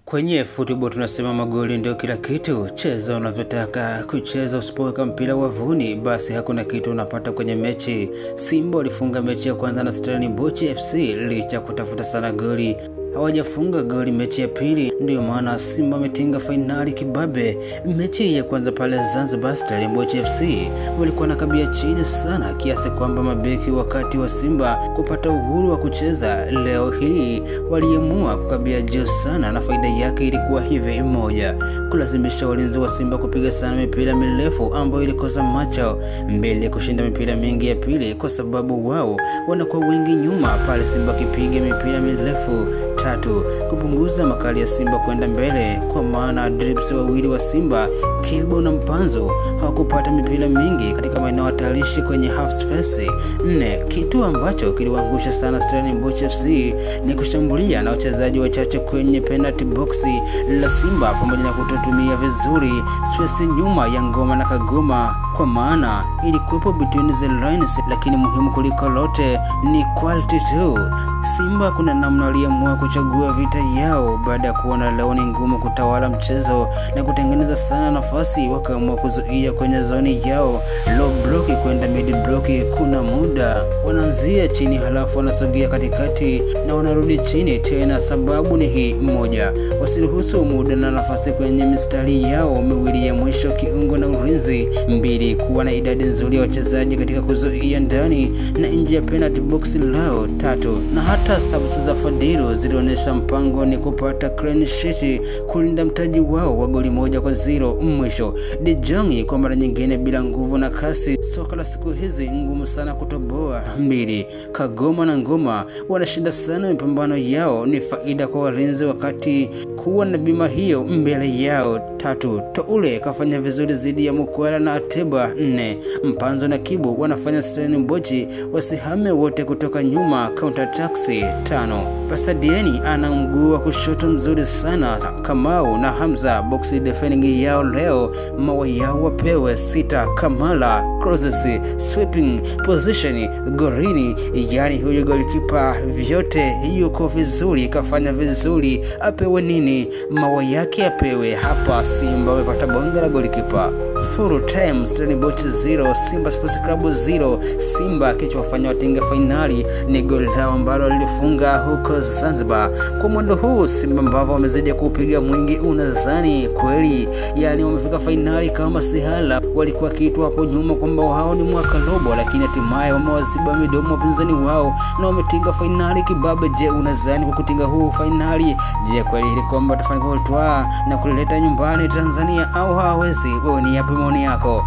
Kwenye football tunasema magoli ndio kila kitu. Cheza unavyotaka kucheza, usipoweka mpira wavuni basi hakuna kitu unapata kwenye mechi. Simba walifunga mechi ya kwanza na Stellenbosch FC licha kutafuta sana goli. Hawajafunga goli mechi ya pili, ndio maana Simba wametinga fainali kibabe. Mechi ya kwanza pale Zanzibar, Stellenbosch FC walikuwa na kabia chini sana kiasi kwamba mabeki wakati wa Simba kupata uhuru wa kucheza, leo hii waliamua kukabia juu sana, na faida yake ilikuwa hivi: moja, kulazimisha walinzi wa Simba kupiga sana mipira mirefu ambayo ilikosa macho; mbili, kushinda mipira mingi ya pili kwa sababu wao wanakuwa wengi nyuma pale Simba kipiga mipira mirefu; tatu, kupunguza makali ya Simba kwenda mbele kwa maana drips wawili wa Simba Kibo na Mpanzo hawakupata mipira mingi katika maeneo hatarishi kwenye half space. Nne, kitu ambacho kiliwaangusha sana Stellenbosch FC ni kushambulia na wachezaji wachache kwenye penalty box la Simba pamoja na kutotumia vizuri space nyuma ya Ngoma na Kagoma kwa maana ilikuwepo between the lines, lakini muhimu kuliko lote ni quality tu. Simba kuna namna waliamua kuchagua vita yao baada ya kuona leo ni ngumu kutawala mchezo na kutengeneza sana nafasi, wakaamua kuzuia kwenye zoni yao low block kwenda mid block. Kuna muda wanaanzia chini halafu wanasogea katikati na wanarudi chini tena. Sababu ni hii: moja, wasiruhusu muda na nafasi kwenye mistari yao miwili ya mwisho, kiungo na ulinzi; mbili, kuwa na idadi nzuri ya wachezaji katika kuzuia ndani na nje ya penalty box lao; tatu, na hata subs za Fadilu zilionyesha mpango ni kupata clean sheet, kulinda mtaji wao wa goli 1-0. Mwisho, De Jong kwa mara nyingine bila nguvu na kasi. Soka la siku hizi ngumu sana kutoboa. Mbili, Kagoma na Ngoma wanashinda sana mipambano yao, ni faida kwa walinzi wakati kuwa na bima hiyo mbele yao. Tatu, Toule kafanya vizuri zidi ya Mukwala na Ateba. Nne, Mpanzo na Kibu wanafanya Stellenbosch wasihame wote kutoka nyuma counter attack. Tano, Pasadieni ana mguu wa kushoto mzuri sana. Kamau na Hamza box defending yao leo mawa yao wapewe. Sita, Kamala crosses, sweeping position gorini, yani huyu goalkeeper vyote yuko vizuri, kafanya vizuri, apewe nini? Mawa yake apewe. Hapa Simba wamepata bonge la goalkeeper. Full time Stellenbosch 0 Simba Sports Club 0. Simba kichowafanya watinge fainali ni goli lao ambalo lilifunga huko Zanzibar. Kwa mwendo huu Simba ambao wamezidi kupiga mwingi, unadhani kweli yani wamefika fainali kama sihala? Walikuwa kitu hapo nyuma kwamba wao ni mwaka robo, lakini hatimaye wamewaziba midomo wapinzani wao na wametinga fainali kibabe. Je, unadhani kwa kutinga huu fainali, je kweli hili kombe watafanikiwa kutwaa na kuleta nyumbani Tanzania au hawawezi? Wewe ni yapi maoni yako?